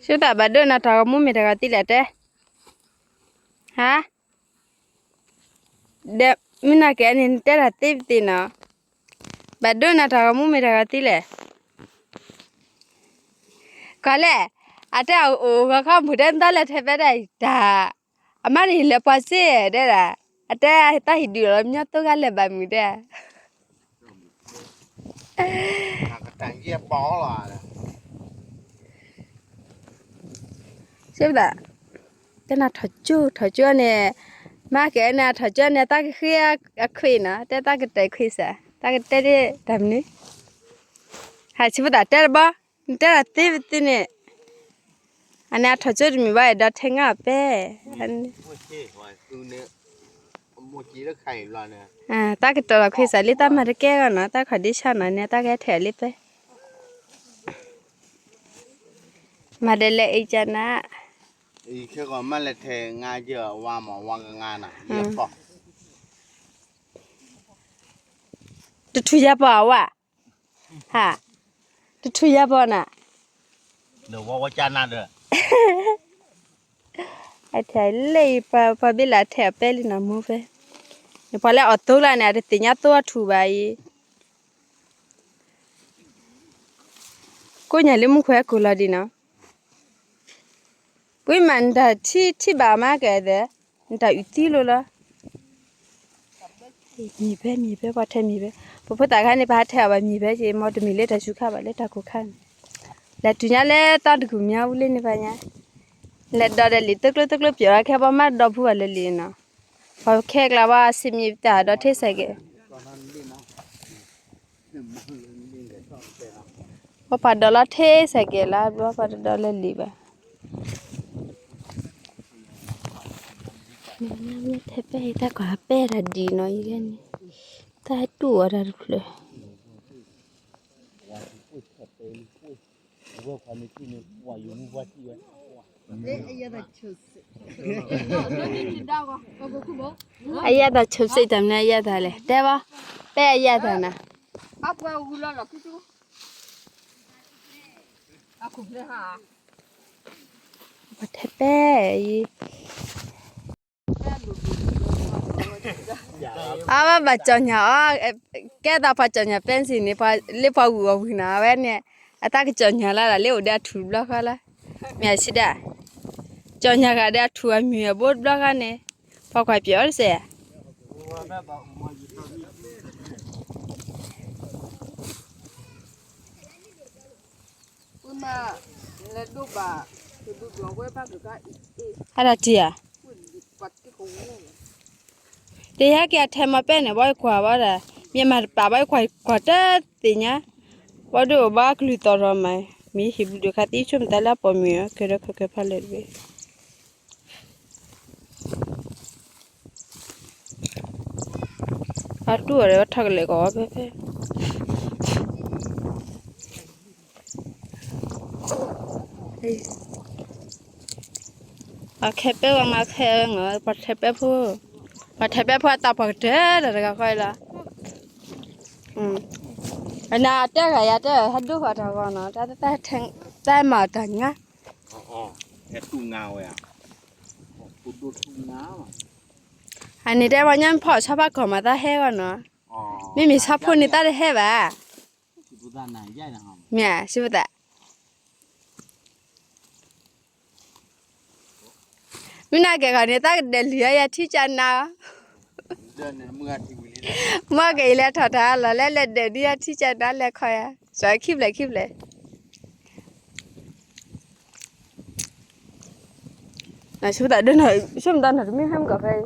ဆိသးဘၣ်ဒိၣ်နၤထီၣ်ဂီၤမူမ့ၢ်တဂၤသံလဲၣ်တဲ, ဟါ, ဒီးမုၢ်နၤကဲန့ၣ် နတဲတၢ်သ့ပသ့နီၤ, ဘၣ်ဒိၣ်နၤထီၣ်ဂီၤမူမ့ၢ်တဂၤသံလဲၣ်, ကွၢ်လဲၣ်, အတဲအအိၣ်ဂီၤခီမုၢ်တဲနတၢ်လဲၤထဲဖဲဒၣ်အံၤတၢ်, အမါန့ၣ်လဲၤပှၤစ့ၢ်တဲဒၣ်, အတဲတၢ်ဟံၣ်ဒုးလီၤမညီသိဂၤလဲၤဘၣ်မုၢ်တဲ စ့ၢ်ပသး, တဲနၤထီၣ်ကၠိ ထီၣ်ကၠိန့ၣ်, မါကဲန့ၣ် ထီၣ်ကၠိန့ၣ် တၢ်ကဃ့အခွံနီၤ, တဲတၢ်ကတဲခွံစး, တၢ်ကတဲတၢ်မနုၤ, ဟးစ့ၢ်ပသးတဲတဘီ, နတဲတၢ်သ့ပသ့န့ၣ်, အန့ၣ်အထီၣ်ကၠိတမံၤဘၣ်ဒီးထဲငါအပဲ တၢ်ကတၢၢ်လီၤခွံစးလံ တၢ်မၤတကဲဂီၢ်နီၤ, တၢ်ခီၣ်ဒ့ဆါနီၤန့ၣ် တၢ်ကဟဲထဲးလံပဲ, မၤဒဲးလဲၤအံကနၤ, တထူၣ်ယၤပီၤအဝဲ, ဟး, တထူၣ်ယၤပီၤနၤ အထဲးလံ ပှၤဘ့ၣ်လၢအထဲးအပဲလံနီၤမူဖဲ, ပှၤလၢအီၣ်သိလၢန့ၣ် အတသ့ၣ်ညါသိအထူၣ်ဘၣ်အံၤ, ကိးညါလၢမူခွဲးကိၢ်လီၤဒံးနီၤ, ပှၤမၤနတၢ်ထံထံဘၣ်မၤကဲသဲ, နတၢ်အုၣ်သံလိၤလီၤ မံၤဖဲမံၤဖဲ ပှၤထဲမံၤဖဲ, ပဖိသၣ်ခါန့ၣ် ပဟးထဲအီၤဘၣ်မံၤဖဲက့ၤ မ်တမံၤလၢတၢ်စူၤခါဘၣ် လၢတၢ်ခိၣ်ခါန့ၣ်, လဲၤတုၤညါလၢတၢ်တကူၣ်မံၤအူလ့န့ၣ်ဘၣ်ညါ, လဲၤဒီးဒီးလံာ်တကျိတကျိပျီၤခဲဘီမးဒီဖုဘၣ်လၢလံာ်နီၤ, ပှၤခဲကျါဘၣ်စံးမံၤပတၢ်ဒီးထ့စဲးကဲး ပှၤပှၤဒီးလီၤထ့စဲးကဲးလၢ ဘျီပှၤတဒီးလၢလံာ်ဘၣ်, မ့ၢ်ထဲပဲၢ်တၢ်ကွၢ်ပဲၢ်တၢ်ဒံးနီၤအံၤန့ၣ်, တၢ်တူၢ်အီၤတၢ်တဖျၢၣ်, အယဲၢ်တၢ်ဆိးစ့ၣ်တၢ်မနုၤအယဲၢ်တၢ်လဲၣ် တဲဘၣ်, ပဲၢ်အယဲၢ်တၢ်နၤ ပှၤထဲပဲၢ်အံၤ, အဝဲဘၣ်ကၠီၣ်ညါအီၤ, ကဲသးပှၤကၠီၣ်ညါအီၤ, လၢပှၤဝုၢ်အီၣ်ဝံၤနီၤ အဝဲန့ၣ်, အတၢ်ကကၠီၣ်ညါလၢ်လၢ်လၢအိၣ်ဒီးအထူၣ်တဘျီဃီလီၤ, မ့ၢ်အဆံးဒၣ်, ကၠီၣ်ညါဃာ်ဒီးအထူၣ်အမုၢ်အဘိတဘျီဃီန့ၣ်, ပှၤကွၢ်ပျီအီၤတစဲးဧါ ဟဲဒၣ်တံၢ်ဧါ, တဟဲက့ၤအထဲမၤပဲၢ်န့ၣ် ဘၣ်ကွၢ်ဘၣ်ဒီး, မ့ၢ်မၤတပာ်ဘၣ်ကွၢ်ကွၢ်တသ့ၣ်ညါ, ဘၣ်ဒိၣ်ဘၣ်ကလုၢ်သီၣ်ထီၣ်မး, မ့ၢ်ဟံၣ်ဘျုးဒိၣ်ခါသံဆိကမိၣ်တၢ်လၢအပိာ်မုၣ်အီၤ ကဲဒီးခဲကဲဖးလဲၢ်တဘ့ၣ် အတူၢ်အီၤဒီးထီၣ်ကလဲာ်ကီးဝဲဖဲဖဲ, အခဲပဲဝဲငါခဲဝဲငါ ပှၤထဲပဲဖိ, ပှၤထဲပဲဖိအတၢ်ပှၤကတၢၢ်ဒီးတဂၤဃီလီၤ, အနတဲဂၤယၤတဲဟဲဒိၣ်ဃီတၢ်ဂီၢ်နီၤ တၢ်တၢ်မၤတၢ်ညါ အန့ၣ်တဲပှၤညါဖီၣ်ဆီဖါကီၢ်မးတၢ်ဟဲဂီၢ်နီၤ, မ့မ့ၢ်ဆီဖိန့ၣ်တၢ်တဟဲဘၣ်, မ့ၢ်စံးပသး, မ့ၢ်နကဲဂီၢ်န့ၣ် တၢ်ကဒဲးလံၤအယၤထံကနၤ, မ့ၢ်ကဲအံၤလဲၤထီၣ်တၢ်လီၤလဲၤလဲၤဒဲးဒံးအထံကနၤလဲၤခီယၤ, စးခံဖျဲးခံဖျဲး နဆိကမိၣ်တၢ်နီၤတမံၤဟဲမုၢ်ကီၢ်ဖဲအံ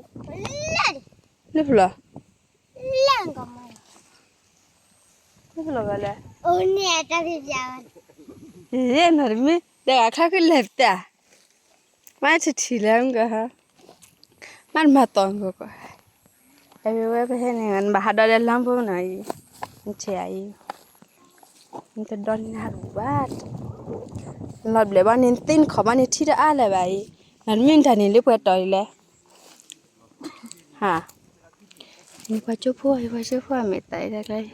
ၤ, လၢဖျိ, လၢဖျိဘၣ်လဲၣ်, နီၤတမံၤ ဒီးဂၤခါဃုလဲၤပတၢ်, မ့ၢ်ထံၣ်ထံၣ်လဲၣ်မုၢ်ကီၢ်, မ့ၢ်တမၤတီၢ်မုၢ်ကီၢ်, အဝဲဖဲဟဲန့ၣ် နဘၣ်ဟးဒီးလၢလါဘိနီၤအံၤ, နဆဲးအံၤ နတဒီနၤဘၣ်, လီၤဘျဲးဘၣ်န့ၣ် သ့ၣ်နခီၣ်ဘၣ်န့ၣ် ထံတအါလၢၤဘၣ်အံၤ, နီၤတမံၤနတၢ်န့ၣ်လၢပှဲၤတီၤအံၤလဲၣ်, ဟါ, ပှၤကၠိဖိ ပှၤကၠိဖိအမ့ၢ်သးအံၤတၢ်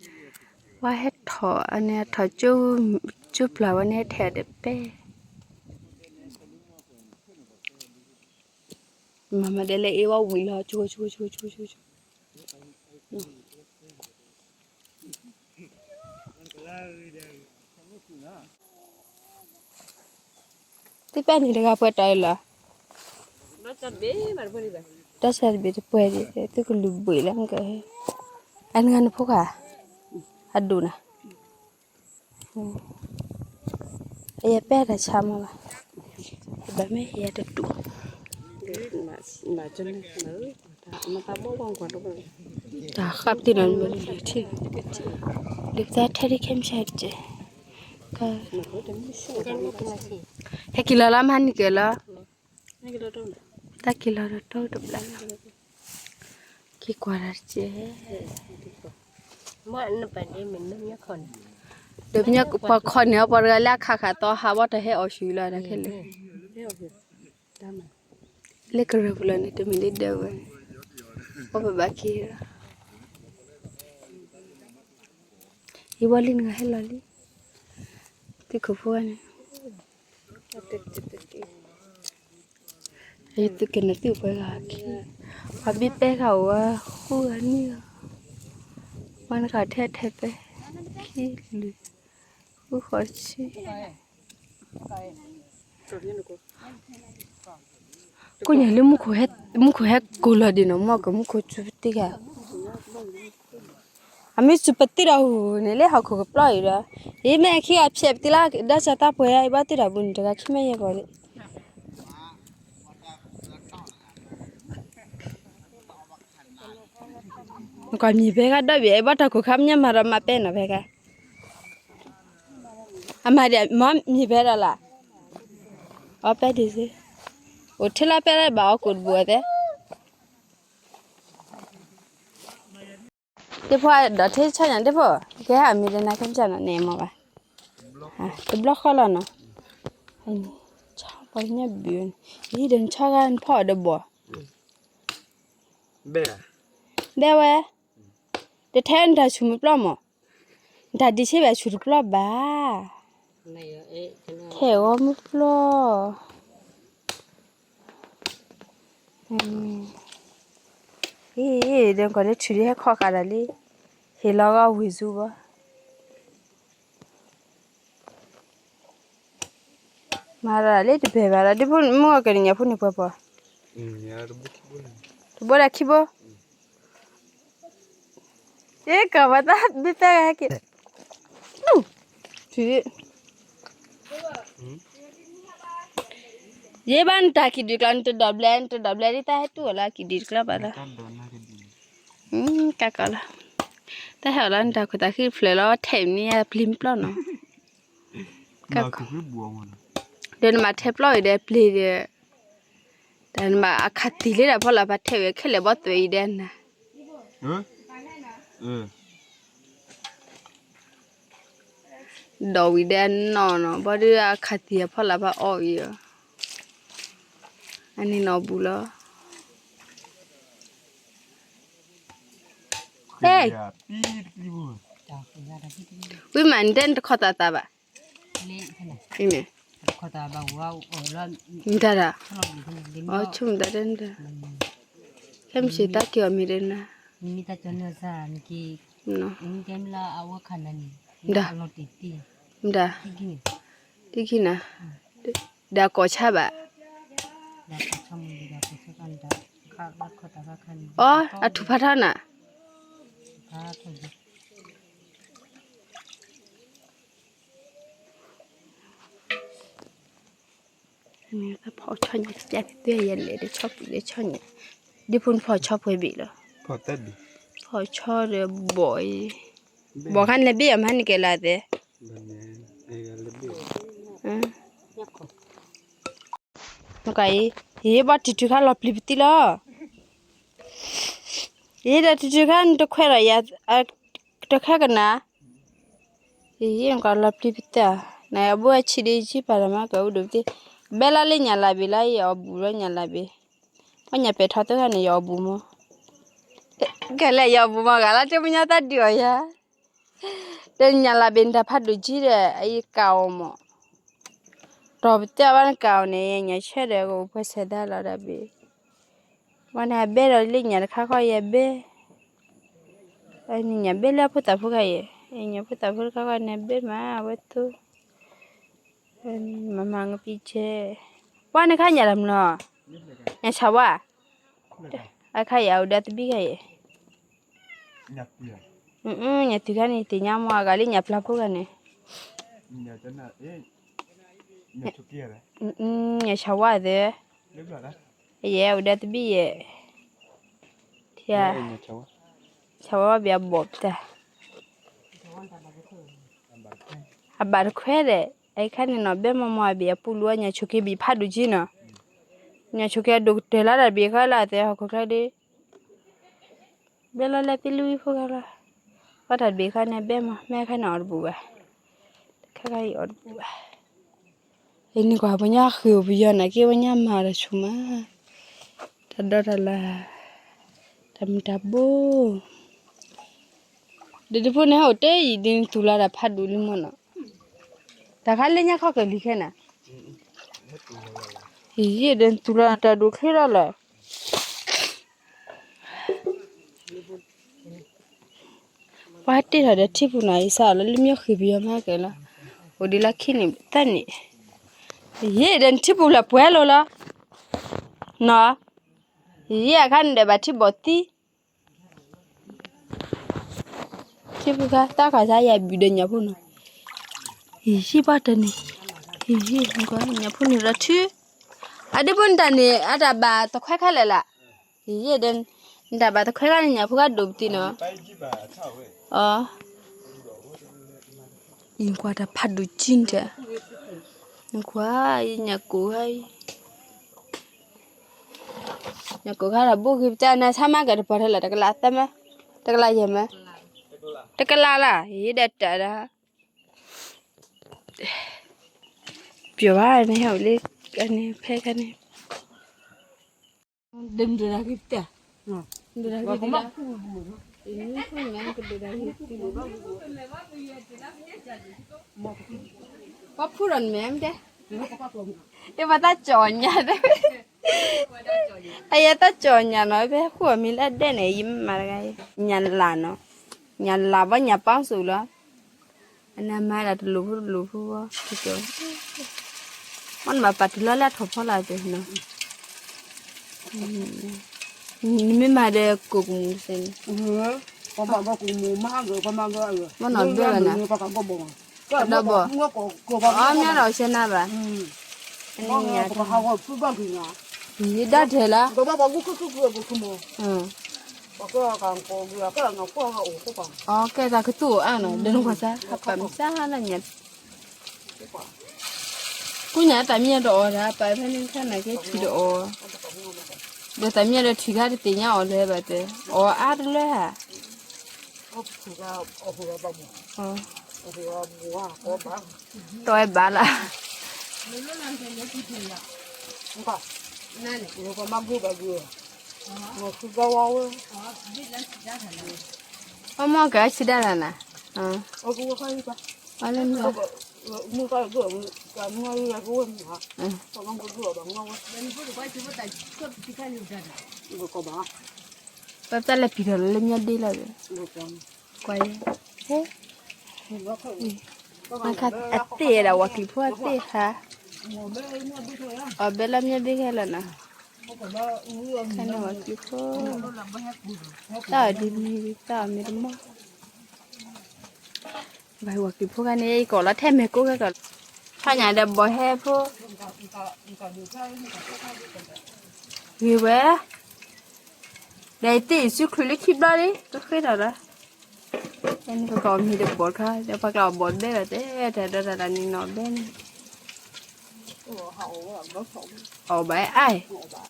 ကျါအံၤ, ပှၤဟဲထီၣ်အန့ၣ်ထီၣ်ကၠိ, ကၠိပျၢ်ဝဲန့ၣ်ထဲဒီးပဲ မၤမၤဒဲးလၢအ့ၣ်ဝဲဝံၤလီၤ ဆိဆိဆိဆိဆိဆိ သုပဲာ်န့ၣ်တဂၤပှဲၤတီၤအံၤလီၤ, ဒီးစၢ်တဘ့ၣ်တပှဲၤဒံး သုကလူၤဘှံးလၢမက, အနဂၤနဖိခါ, အဒိၣ်နၤ အယပဲာ်တၢ်ဆါမးလီၤ, ဘၣ်မ့ၢ်ဟံးယတတူၢ်, တၢ်ဃၣ်ပတံၢ်နီၤ, ဒုးပသးထဲဒ်ခဲမဆါတကဲ, ဟဲက့ၤလီၤလီၤမဟါနံၤကဲလီၤ, တၢ်က့ၤလီၤဒီးတီတဘျီ, က့ၤကွၢ်တၢ်တကဲ ဒီးပှၤခီန့ၣ် ပှၤတဂၤလၢအခးခးသီဟးဘီတၢ်ဟဲအီၣ်ဆူၣ်လီၤတၢ်ခဲလၢာ်, လၢကရၢၢ်ပူၤလီၤန့ၣ် တမ့ၢ်လၢဒၢးဝဲန့ၣ်, အိၣ်ပဘၣ်က့ၤလီၤ, ယဘီလံနဂၤဟဲလီၤလံ, သုခိၣ်ဖိန့ၣ် ယသုကနၣ်သုပှဲၤဂၤခံ, ပှၤဘ့ၣ်ပဲဂၤအိၣ်ဝဲဃုဂၤနံၣ်ဂၤ, ပှၤနဂၤထဲထဲပဲ, ခံလွံၢ်, ဃုဃီဆံ, ကိးညါလၢမူခိၣ်ဟဲကိးလီၤဒံးနီၤ မ့ၢ်ကမူခိၣ်စူၤပတံၢ်ဂၤ အမ့ၢ်စူၤပတံၢ်ဒီးဟူးန့ၣ် လၢဟီၣ်ခိၣ်ကပျီအံၤဒီး, ယမ့ၢ်ခံဂၤဖျဲးပတံၢ်လၢ ဒီးစၢ်သးပှဲၤယဘၣ်တံၢ်တၢ်ပူၤန့ၣ် တဂၤခံမ့ၢ်ယဲၢ်ပီၤလံ, နကွၢ်မံၤဖဲဂၤဒီဘ့ၣ် အဘၣ်တၢ်ခိၣ်ခါမညါမၤဒီးမၤပဲနီၤဖဲဂၤ, အမၤဒ်မ့ၢ်မံၤဖဲဒီးလၢ်, အီပဲဒ်စ့, အိၣ်ထဲလၢပဲလၢဘၣ်အီၣ်ကိၣ်တဘိအသဲ ဒ့ဖိဒီးထဲဆၢညါဒ့ဖိ, ကဲဟးမံၤဒဲးနၤခဲမစၢ်နီၤ န့ၣ်မ့ၢ်ဘၣ်, တဘျီဃီလီၤနီၤ, ပှၤညါဘုးန့ၣ်, ယံၤဒီးနဆီဂၤနဖီၣ်အီၤဒီးဘီၣ်, ဘဲဝဲ, တထဲနတၢ်ဆူၣ်မုၢ်ပျီမး, နတၢ်ဒံးဆ့ဘၣ်ဆူၣ်တပျီဘၣ်, ထဲအီၤမုၢ်ပျီ အံၤ ဒီးကီၢ်လၢထူၣ်ဒ်ဟဲခီဃာ်ဒီးလံ, ဟ့ၣ်လီၤဂီၤဝံၤစူဘီ, မၤဒၣ်လၢတဘဲၣ်ဘၣ်ဒီး ဒ်ဖိမုၢ်အီၤကဲၤနညါဖိန့ၣ်ပှဲၤပီၤ, တဘိဒၣ်ခံဘိ, ယကီၢ်ပှၤသးဘ့ၣ်သၢဂၤဟဲက့ၤ ယဘၣ်နတၢ်ကံၣ်ဒုးကျီ နတဒီးဘျဲ နတဒီးဘျဲဒ်တၢ်ဟဲတူၢ်အီၤလၢကံၣ်ဒုးတကျီဘၣ်လီၤ, ကကီလီၤ, တၢ်ဟဲအီၤလီၤ နတၢ်ခိၣ်သးဃံဖျၢၣ်လီၤ ထဲးမနုၤပျံၤမပျီနီၤ, ဒီးနမၤထဲပျီအံၤဒီးပျံၤဒီး တၢ်နဘၣ်အခါသံလၢတၢ်ဖီလာ်ပှၤထဲးဝဲခဲလၢာ်ဘီသွဲးအံၤဒဲးနၤ, ဒီးဝံၤဒဲးနီၢ်နီၢ် ဘီဒုးအခါသံအဖီလာ်ပှၤအီၣ်အံၤ, အန့ၣ်နီၢ်ဘူၣ်လီၤ, ဟဲ, ဝံၤမးနတဲနတခီသးသးဘၣ်, မတၤဒၣ်, ဆိကမိၣ်တၢ်တဲနတၢ်, ခဲမုၢ်ဆ့ၣ်တၢ်က့ၤအီၤမ့ၢ်ဒဲးနၤ, မတၤ, တံၢ်ခံနၤ, ဒီးအကိးဆါဘၣ်, အီ အထူၣ်ဖးထီနၤ ဖီၣ်ဆီညါ ယလဲၤဒီးဆီပှ့ၤဒီးဆီညါ, ဒ်ဖိနဖီၣ်ဆီပှဲၤဘ့ၣ်လီၤ, ဖီၣ်ဆီဒီးဘီၣ်အံၤ, ဘီၣ်ခါန့ၣ်လဲၤဘ့ၣ်အမါန့ၣ်ကဲလၢအသဲ, နကွၢ်အံၤ, ယဘၣ်တံၢ်ထုးခါလီၤပျံၤပသံလီၤ, ယဒီးတံၢ်ထုးခါနတခွဲးဒီးယၤ, တခါကနၤ ယံၤယံၤနကွၢ်လီၤပျံၤပသး, နဘိဆံးဒ့ဆံးပာ်လီၤမး ကအိၣ်ဒိၣ်ပသံ, ဘဲလီၤလၢညၣ်လၢ်ဘ့ၣ်လီၤ ယအီၣ်ဘူၣ်လီၤညၣ်လၢ်ဘ့ၣ်, ပှၤညၣ်ပဲာ်ထီသၢဂၤန့ၣ် ယအီၣ်ဘူၣ်မး, ကလဲၤယအီၣ်ဘူၣ်မး ဂၤလၢတမညါသးဒုးအီၣ်ယၤ, ဒီးညၣ်လၢ်ဘ့ၣ်နတၢ်ဖးဒိၣ်ကံဒီး အယကးအီၤမး, ဒီးပတဲဘၣ်နကးအီၤန့ၣ် ယညၣ်ဆၢဒီးကအိၣ်ပှဲၤဆဲးဒါလီၤဒၣ်ဘ့ၣ်, ဝဲန့ၣ်အဘဲဒီးလၢညၣ်တခါခီယဲဘဲ, ညၣ်ဘဲလၢအဖိသၣ်ဖိခါယဲ, ညၣ်ဖိသၣ်ဖိတခါခီန့ၣ်အဘဲမး အဝဲသိ, မၤမၤငပံၤကဲ, ဝဲန့ၣ်ခါညၣ်တမနီၤ, ညၣ်ဆၣ်ဝါ, အခါယဲအိၣ်ဒီးတဘံခါယဲ, ညၣ်တုၤခါန့ၣ် သ့ၣ်ညါမ့ၢ်အဂၤလၢညၣ်ပျၢ်ဖိခါန့ၣ်, ညၣ်ဆၣ်ဝါသ့, ယဲအိၣ်ဒီးတဘံယဲ, ဆၣ်ဝါဘၣ်အဘီၣ်ပတၢ်, အဘၣ်တခွဲဒီး အခါန့ၣ်နီၤ ဘဲမီၢ်မီၢ်အဘ့ၣ်အပူၤလူၤအညၣ်ဆိးက့ဘ့ၣ်ဖးဒိၣ်ကံနီၤ, ညၣ်ဆိးက့အဒိၣ်ကတၢၢ်လီၤတၢ်တဘ့ၣ်ခါလၢအသဲဟီၣ်ခိၣ်ချၢဒီး ဘဲလီၤလဲၤသံလွံၢ်ဖိခါလီၤ, ပှၤတၢ်တဘ့ၣ်ခါန့ၣ်ဘဲမီၢ် မ့ၢ်ခါန့ၣ်အီၣ်တပူၤဘၣ်, တခါခါအံၤအီၣ်တပူၤဘၣ်, အံၤန့ၣ်ကွၢ်ပညါဃ့ၢ်အိၣ်ပယီၤနာ်က့ ပညါမၤတၢ်ဆူၣ်မး, တၢ်ဒီတၢ်လၢ်, တၢ်မုၢ်တၢ်ဘိ ဒ်တဖိန့ၣ် ဟဲအိၣ်တဲအံၤဒ်န့ၣ်သူၣ်လီၤတၢ်ဖးဒိၣ်လံမ့ၢ်နီၤ, တၢ်ခါလၢညါခီကလံၤခဲနၤ, ယံာ်ဒ်န့ၣ်သူၣ်လီၤတၢ်ဒိၣ်ချ့လီၤလၢ်, ပှၤတ့ထီၣ်ဒီးထံပူၤနီၤ ယစးလီၤလၢမ့ၢ်ဃ့ၢ်ပယီၤမၤကဲလီၤ, အိၣ်ဒ်လၢခံန့ၣ်သၢနံၣ်, ယံာ်ဒ်န့ၣ်ထံပူၤလၢပှဲၤလိာ်လီၤ, နီၤ, ယံာ်အခါန့ၣ်ဒီးဘၣ်ထံဘီၣ်သံ ထံဖိခါတၢ်ခါဆါယဘုၣ်ဒီးညၣ်ဖိနီၤ, ဟံၣ်ဟံၣ်ဘၣ်တၢ်န့ၣ်, ဟံၣ်ဟံၣ်ညၣ်ဖိန့ၣ်ဒီးထု, အဒ့ဖိနတၢ်န့ၣ် အတၢ်ဘၣ်တခွဲခါလဲၣ်လၢ်, ဟံၣ်ဟံၣ်ဒီး, နတၢ်ဘၣ်တခွဲခါန့ၣ် ညၣ်ဖိခါဒိၣ်ပတံၢ်နီၤ, အီ, ယကွၢ်တၢ်ဖးဒိၣ်ကံတဲ, နကွၢ်, ညၣ်ကိၢ်ခါအံၤ ညၣ်ကိၢ်ခါဒီးဘိဂ့ၤပတၢ်နၤဆါမၤကဲတပှၢ်ထဲလၢ တကလးသၢမး, တကလးယဲၢ်မး, တကလးလၢ် ယံာ်ဒီးတၢ်ဒီး, ပျီၤဘၣ်န့ၣ် ဟဲအိၣ်လၢ, န့ၣ်ဖဲခါန့ၣ်, ဒုးဒုးဒၣ်ဂ့ၤပတၢ်, ဒုးဒၣ်ဂ့ၤ, ပှၤဖုၣ်ဒီးနမဲာ်မတဲ, အ့ၣ် ပှၤတၢ်ကၠီၣ်ညါတဲ, အယဲတၢ်ကၠီၣ်ညါနီၤ ဖဲဃိၣ်အမံၤလၢအဒဲန့ၣ် ယမၤတဂၤအံၤ, ညၣ်လၢ်နီၤ, ညၣ်လၢ်ဘၣ်ညၣ်ပၢ်စူၤလီၤ, အန့ၣ်မၤဒၣ်တလိၣ်ဖိတလိၣ်ဖိဘၣ်, မ့ၢ်နဘၣ်ပာ်တုၤလီၤလၢအထီၣ်ဖီလာ်သ့ၣ်နီၤ, နမ့ၢ်မၤဒီးကိၣ်ကမူၣ်စ့ၢ်န့ၣ်, မ့ၢ်နီၢ်ဘၢဘၣ်နၤ, ဒီးဘီၣ်, အီၣ်မ့ၢ်ဒီးဆဲနၤဘၣ်, ယဒၣ်ထဲလၢ, အီၣ်ကဲတၢ်ကသူၣ်အိၣ်အါနီၤ ဒ်နကွၢ်စါ ဟးပာ်မုၢ်စါလၢညါ, ကူညါတၢ်မံဒီးအီၣ်တၢ် ပာ်ဖဲန့ၣ်ခါနာ်က့ထံၣ်ဒီးအီၣ်, ဒီးတၢ်မံဒီးထံၣ်ခါတသ့ၣ်ညါအီၣ်လၢၤဘၣ်တဲ, အီၣ်အါတလၢဧါ, တီၢ်ဝဲဘၣ်လၢ်, အမ့ၢ်ကဆံးဒၣ်တၢ်နၤ, အလၢမ့ၢ်, ပတၢ်လဲၤပျံၤထီၣ်လၢလၢညါဒ့လီၤ, ကွၢ်ယဲ, အခါအသ့ၣ်ဒၣ်ဝၤကံၢ်ဖိအသ့ၣ်ခါ, အီၣ်ဘဲလၢမ့ၢ်ဘ့ခဲလၢာ်နီၤ, ခါန့ၣ်ဝၤကံၢ်ဖိ, တၢ်အီၣ်ဒ်မ့ၢ် တၢ်အီၣ်မ့ၢ်တမီၢ် ဘၣ်ဝၤကံၢ်ဖိခါန့ၣ် ယကိးလီၤထဲမဲာ်ကိးဂၤကီး, ဖးညါဒီးဘီၣ်ဟဲဖိ, ဂ့ၤဝဲ, ဒီးယတ့ၢ်ယစုချုးလၢခံဘျီလံ ကဃ့ထီၣ်လီၤ, နကကိးမံၤဒီးဘီၣ်တခါ ဒီးပှၤကျါအီၣ်ဘီၣ်တဘဲဘၣ်တဲ တၢ်ဒီးတၢ်တၢ်နံၤနီၢ်ဘဲန့ၣ်, အီၣ်ဘၣ်အါ,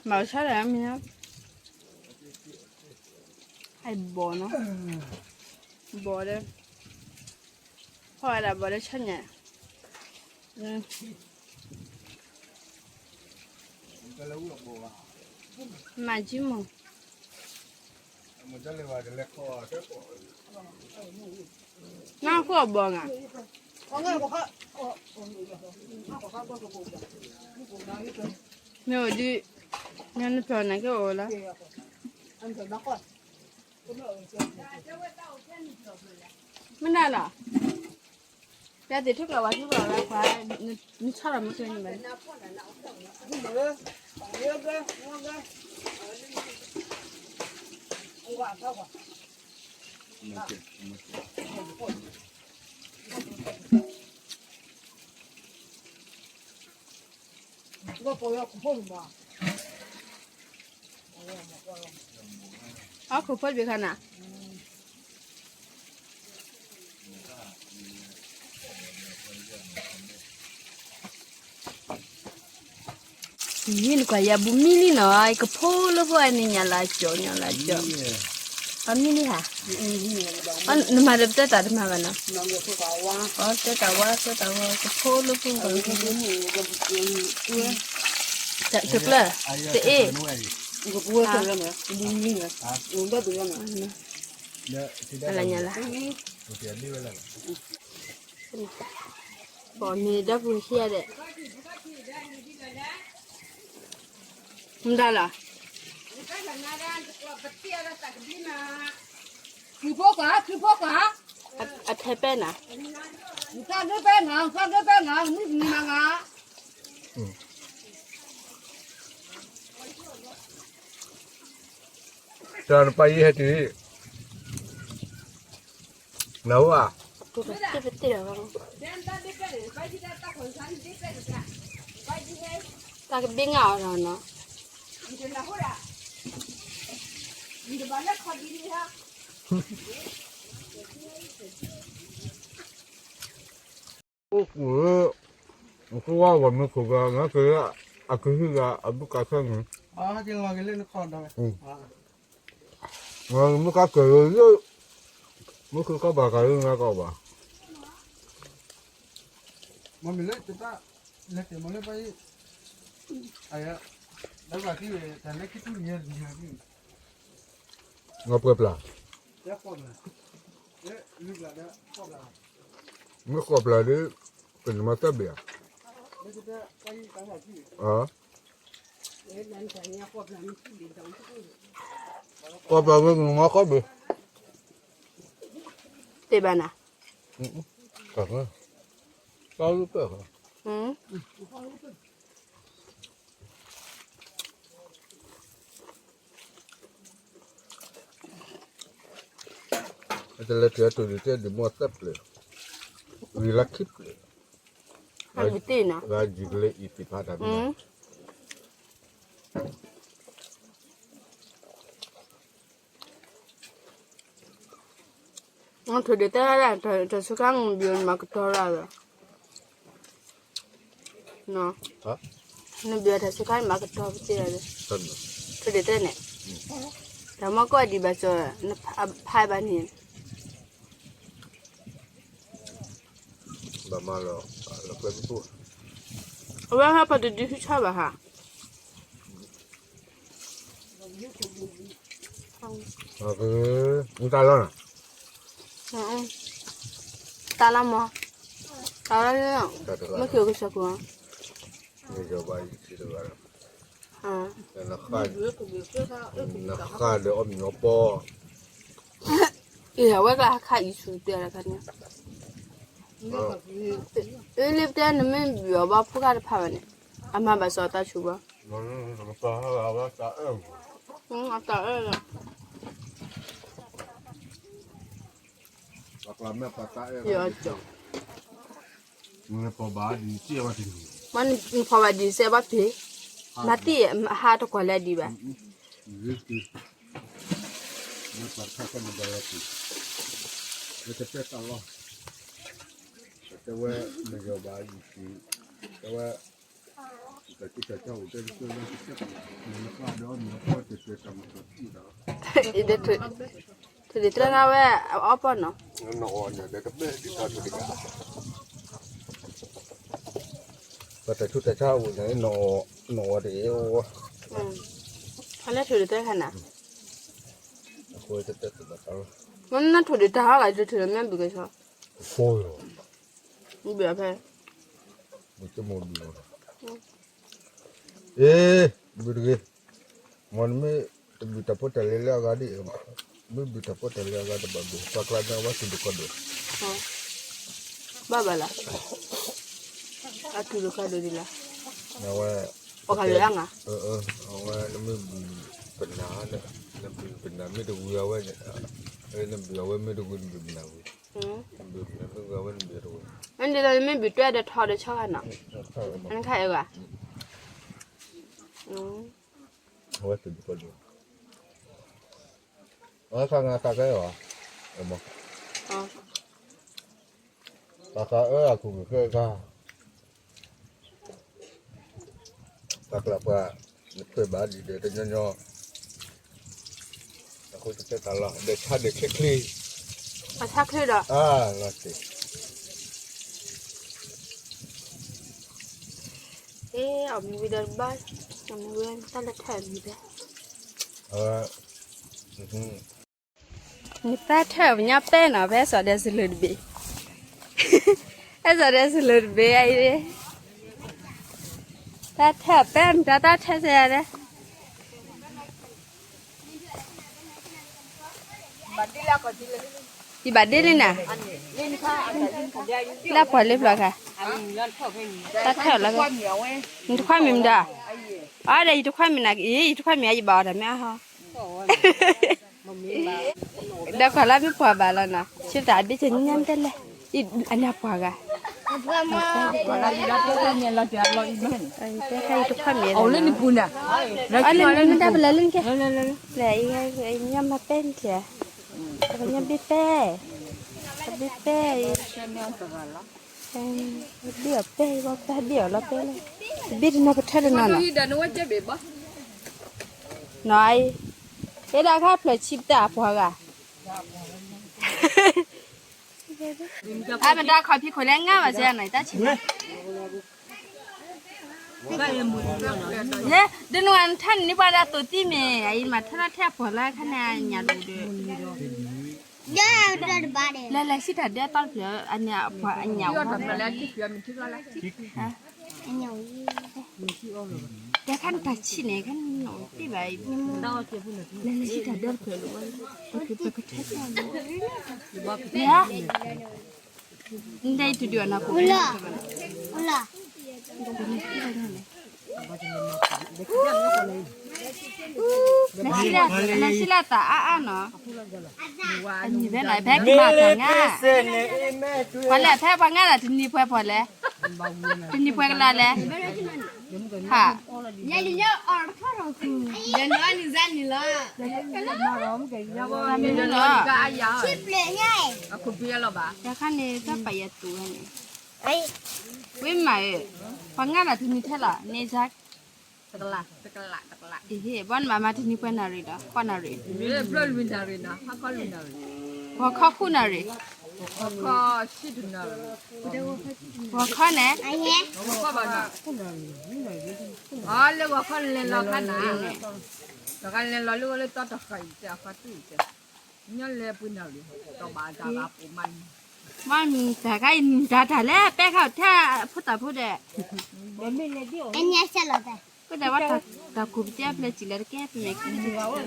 မၤဆါဒီးမံၤ, အဘီၣ်နီၤ, ဘီၣ်ဒီး, ဖီၣ်ဝဲဒၣ်ဘီၣ်ဒီးဆါညါ, မၤကံမိၢ်, နၢ်ခိၣ်အဘီၣ်ဂၤ, မ့ၢ်ဝဲဒုး, နဖျိးနကအိၣ်လီၤ. မနုၤလီၤ. ပျၢ်သ့ၣ်ထူၣ်ကျီၤဝါထူၣ်ကျီၤဝဲခွါ, နဆီၣ်လီၤမ့ၢ်ကျိနံၤဘၣ်. အခိၣ်ဖိတဘ့ၣ်ခါနၤ. ယနကွၢ်ယၤဘူးမံလံနီၤ, ကဖိလၢဖိအန့ၣ်ညါလၢကၠီ, ညါလၢကၠီ, အမံလံဧါ. နမၤဒီးပတဲတၢ်တမၤဘၣ်နီၤ. တဲတၢ်ဝါ, တဲတၢ်ဝါ, ကဖိလၢဖိ, တကျၢၢ်, တအ့ၣ်, အလၢညါလၢ ပှၤမ့ၢ်ဒီပုၢ်ဝဲၢ်ခံဂၤဒီး, မတၤလီၤ. ခုဖိကွၢ်, ခုဖိကွၢ်, အထဲပဲနၤ, သးဒၢပဲနၤ, သးဒၢပဲနၤ, မုၢ်နၤနၤ. တၢ်နပၢ်ယံၤဟဲတုၤ, နဟူဧါ, တၢ်ကဘ့ငါအီၤနီၤ. အိၣ်ကူၣ်, နကဝါဂီၢ်မ့ၢ်ခိၣ်ဂၤ, နကဲ, အကဟံးဂၤအဒူၣ်ကါခဲန့ၣ်, မ့ၢ်ကါကဲၤလၢ, မ့ၢ်ခုကီၢ်ဘၣ်ကးလၢနကီၢ်ဘၣ်. မ့ၢ်လၢတၢ်, လဲၤတဲမ့ၢ်လၢပှၤအံၤ, အယ, လၢဘၣ်သံဝဲ, တၢ်လၢခံထူၣ်ယဲၢ်လံ, ငါပှဲၤပျၢ်, မ့ၢ်ဃိးပျၢ်ဒီး, ပနမၤတၢ်ဘၣ်ဧါ, ဃိးပျၢ်ဝဲနမၤဃိးဘၣ်, တဘၣ်နၤ, တၢ်လၢပၢၢ်ဃီ အတလဲၤထံၣ်အတိၢ်ဒုးတဲဒုးမိၢ်သၢပျၢၤ, ဂ့ၤလၢခံပျၢၤ, ဂၤယံၤကလၢအံၤသ့ၣ်ဖးတၢ်မ့ၢ်, ထိၣ်ဒုးတဲဒၣ်, တၢ်စူခါနဘျီမၤကတီၤရၣ်လီၤ, နဘျီတၢ်စူခါနမၤကတီၤပသ့ၣ်လီၤ, ထိၣ်ဒုးတဲန့ၣ်, တၢ်မီၢ်ကီၢ်ဒံးဘၣ်စီၤ, နဖးဘၣ်န့ၣ် ဘၣ်မၤလီၤ, လီၤကျဲမ့ၢ်ပိၢ်, အဝဲဟဲပှၤတဒုဟံးဆါဘၣ်ဟး, မတၤလီၤ, တၢ်လီၤမး, တၢ်လီၤ, မ့ၢ်က့ၤကစၢ်ကိး, နဃၣ်ဒီးအီၣ်မ့ၤအီပီ အဝဲကျါဟးခးအံၤဆူတဲလၢခါန့ၣ်, အလၢပတဲနမ့ၢ်ဘၣ်အီၤဘၣ်ဖိခါတဖၣ်ဘၣ်န့ၣ်, အမၤဘၣ်စီၤတၢ်ဆူၣ်ဘၣ်, အတၢ်အၢၣ်လီၤ, မ့ၢ်နဖီၣ်ဘၣ်ဒံးစဲးဘၣ်ဖံး, မၤတံၢ်ဟးတကွၢ်လၢဒံးဘၣ်, မ့ၢ်တပၢၢ်တၢ်လီၤ, တဲဝဲ, နယီၤဘၣ်ယံၤ, တဲဝဲ, ထိၣ်ဒုးတဲနၤဝဲအီၣ်ပီၢ်နီၤ, ပှၤတၢ်ဆူးတၢ်ဆါအိၣ်န့ၣ်, နအီၣ်တအံၤ, ဖဲလဲၣ်ထိၣ်ဒုးတဲခါနၤ, မ့ၢ်နထိၣ်ဒုးတၢ်ဟးဂၤတထိၣ်လၢမ့ၢ်ဘုကဆှီ, ဘုဖဲ, အ့, ဘုတဂ့ၤ, မ်နမ့ၢ်တဘုးတၢ်ဖိတၢ်လံၤလၢအဂၤဒ်အံၤ, မ့ၢ်ဘုးတၢ်ဖိတၢ်လံၤအဂၤတဘၣ်ဘုး, ပှၤကျါန့ၣ်အဝဲသူၣ်ဒိၣ်ကီၢ်ဒိၣ်, ဘၣ်ဘၣ်လီၤ, အသူၣ်ဒိၣ်ကီၢ်ဒိၣ်ဒ်လဲၣ်, အဝဲ, ပှၤကလုာ်အါဂၤ, အဝဲနမ့ၢ်ဘုးပနၢ်, နဘုးပနၢ်မ့ၢ်တဝံၤအဝဲ, နဘုးအဝဲမ့ၢ်တဝံၤနဘုးပနၢ်ဝံၤ, နဘုးပနၢ်မ့ၢ်ဝံၤအဝဲနဘုးတဝံၤ, မ့ၢ်ဒ်သိးနမ့ၢ်ဘုးတွဲဒီးထီဒီးဆီဂၤနီၤ, နခါအၢဂၤ အဝဲသ့ၣ်ဒုးကီၢ်ဒိၣ်, အဝဲခါငါသးကဲအီၤ, သးဃးအၢအခိၣ်ကဃဲခါ, ပှၤကျါပှၤ, နထွဲဘၣ်ဒ်ဒီးတညီညီ, အဃိတတဲတၢ်လီၤ ဒီးဆါဒီးချ့ချ့, ပှၤဆါချ့ဒီး, အါလီၤတ့ၢ် အ့ အီၣ်မ့ၤဝံၤဒီးတဘၣ်, အီၣ်မ့ၤဝံၤတၢ်လၢထၢၣ်မံၤတဲ, အဝဲ, နတၢ်ထၢၣ်ပညါပဲနီၤ ဖဲစီၤဒဲစလၢတဘ့ၣ်, ဖဲစီၤဒဲစလၢတဘ့ၣ်အံၤ, တၢ်ထၢၣ်ပဲမတၤတၢ်ထၢၣ်စဲယၤဒဲး ယဘၣ်ဒ့လံနၤ, လၢပှၤလၢဖျီခါ, တၢ်ထၢၣ်လီၤ, နတခွါမံၤမတၤ, အဒီးယတခွါမံၤနၤအံၤ ယတခွါမံၤအံၤယဘၣ်အီၤတၢ်မ့ၢ်အဟီ, ဒီးခီလၢမ့ၢ်ပှၤဘၣ်လီၤနီၤ ဆံတၢ်ဒ့ဆဲးညါတဲလဲၣ်, အန့ၣ်ပှၤဂၤ တဲခါယတခွါမံၤ, အလၢနပူၤနၤ, အလၢနမ့ၢ်တၢ်ပလဲၤလၢနကဲ, လဲၤအံၤ, ညါမၤပဲနထံၣ်, ညါဘ့ၣ်ပဲ, ဘ့ၣ်ပဲ, ဘ့ၣ်အီၤပဲ, ဘ့ၣ်အီၤလီၤပဲလီၤ, ဘ့ၣ်တနီၤကထၢတနီၤနီၤ, နီၤအံၤ, အဲဒၣ်ခါဖျၢၣ်ဆံပတၢ်အပှၤဂၤ အမတၤခီဖံးခိၣ်လဲၣ် ငါဘၣ်စဲနီၤ တၢ်ဆံး, ဒ်နဝဲနထၢနံၣ်ပှၤဒၣ်သိးသံမ့ၢ် အအံၤမၤထၢထီၣ်ထဲအပှီၢ်လၢခါန့ၣ် အညၣ်ဒိၣ်ဒီး, လဲၤလဲၤစံၣ်တၢ်ဒဲးတီတဖျၢၣ် အန့ၣ်အပှၤအညၣ်ဝဲ တဲခါနတၢ်ဆံးန့ၣ် ခါနတဘၣ်အံၤ, လဲၤလဲၤစံၣ်တၢ်ဒဲးတဖျၢၣ်လီၤ, ပကထၢထၢလီၤ, လဲၤ, နတဲတဒုးအနၢ်ကိၣ်, လဲၤစံၣ်လၢသးအါအါနီၤ, အနံၤဖဲန့ၣ်ဖဲကမၤတၢ်ငါ, ပှၤလဲၣ်ဖဲပှၤငါလၢတနံၤပှဲၤပှၤလဲၣ်, တနံၤပှဲၤကလါလဲၣ်, ဟး တမ့ၢ်လီၤ, တခါန့ၣ် တၢ်ပာ်ယၤတူၢ်ဝဲန့ၣ်, ဝံၤမးဧၢ, ပှၤငါလၢတနံၤထဲလီၤ န့ၣ်စ့ၢ်, ဘၣ်နမၤမၤတနံၤပှဲၤနၣ်ရံၣ်ဒီး ဃီနၣ်ရံၣ်, ဂီၤခီဃုနၣ်ရံၣ်, ဂီၤခီန့ၣ်, လၢဂီၤခီလဲၤလီၤခါနၤ, တဂၤလဲၤလီၤလၢဂီၤလၢတီတဃာ်အံၤတဲအဃီတူၢ်တဲ, ညီလဲၤပှဲၤနၣ်ရံၣ်, တဘၣ်တၢ်ဂၤပိာ်မးန့ၣ်, မ့ၢ်မံၤတၢ်ခါအံၤ မံၤတၢ်တၢ်လၢပဲခါထဲအဖိသၣ်ဖိဒီး, ကဒဲးဝဲတၢ်ကူၣ်ပတဲအပျဲၢ်စံၣ်လၢတကဲပမဲာ်ကံ,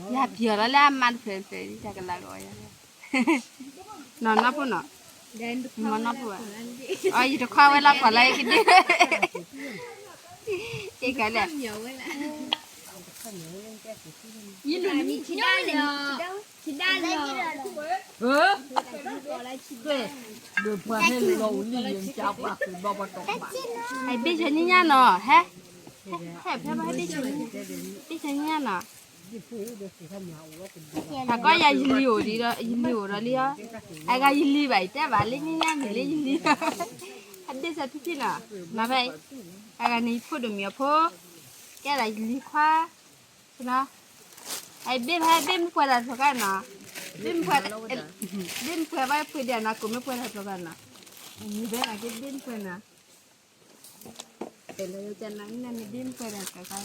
ယပျီၤလီၤလၢအမါတဖျၢၣ်တဖျၢၣ် တၢ်ကလၤကီးယၤ, နီၢ်နီၢ်ဖိနီၤ, မနီၢ်ဖိဘၣ်, အယတခွါဝဲလၢပှၤလၢယကဒု, ကဲကလဲၣ်, အဘ့ၣ်ဆၢညါနီၤ, ဟဲ, ဟဲဖဲဘၣ် ဟဲဘ့ၣ်ဆၢညါနီၤ, တၢ်ကီယၤယလံၤအိၣ်ဒီး ယလံၤအိၣ်ဒီးလံဧါ, အဂၤယလံၤဘၣ် ယတဲဘၣ်လၢညါညါမ့ၢ်လၢယလံၤ, အဘ့ၣ်ဆၢဖံဖံနီၤ, နီၤဖဲ, အဂၤန့ၣ်ယဖိဒိၣ်မံၤအဖိ, ကဲဒၣ်ယလံၤခွါ, နီၤ, အဘ့ၣ်ဖဲဘ့ၣ်မ့ၢ်ပှဲၤဒၣ်တဖျၢၣ်ခါနီၤ, ဘ့ၣ်မ့ၢ်ပှဲၤ, ဘ့ၣ်မ့ၢ်ပှဲၤဘၣ်ပှဲၤဒၣ်နီၤ ကိးမ့ၢ်ပှဲၤဒၣ်တဖျၢၣ်ခါနီၤ, မ့ၢ်ဘဲနၤက့ဘ့ၣ်မ့ၢ်ပှဲၤနီၤ တလၢယကနၤ နမ့ၢ်ဒ့မ့ၢ်ပှဲၤဒၣ်တဖျၢၣ်ခါ,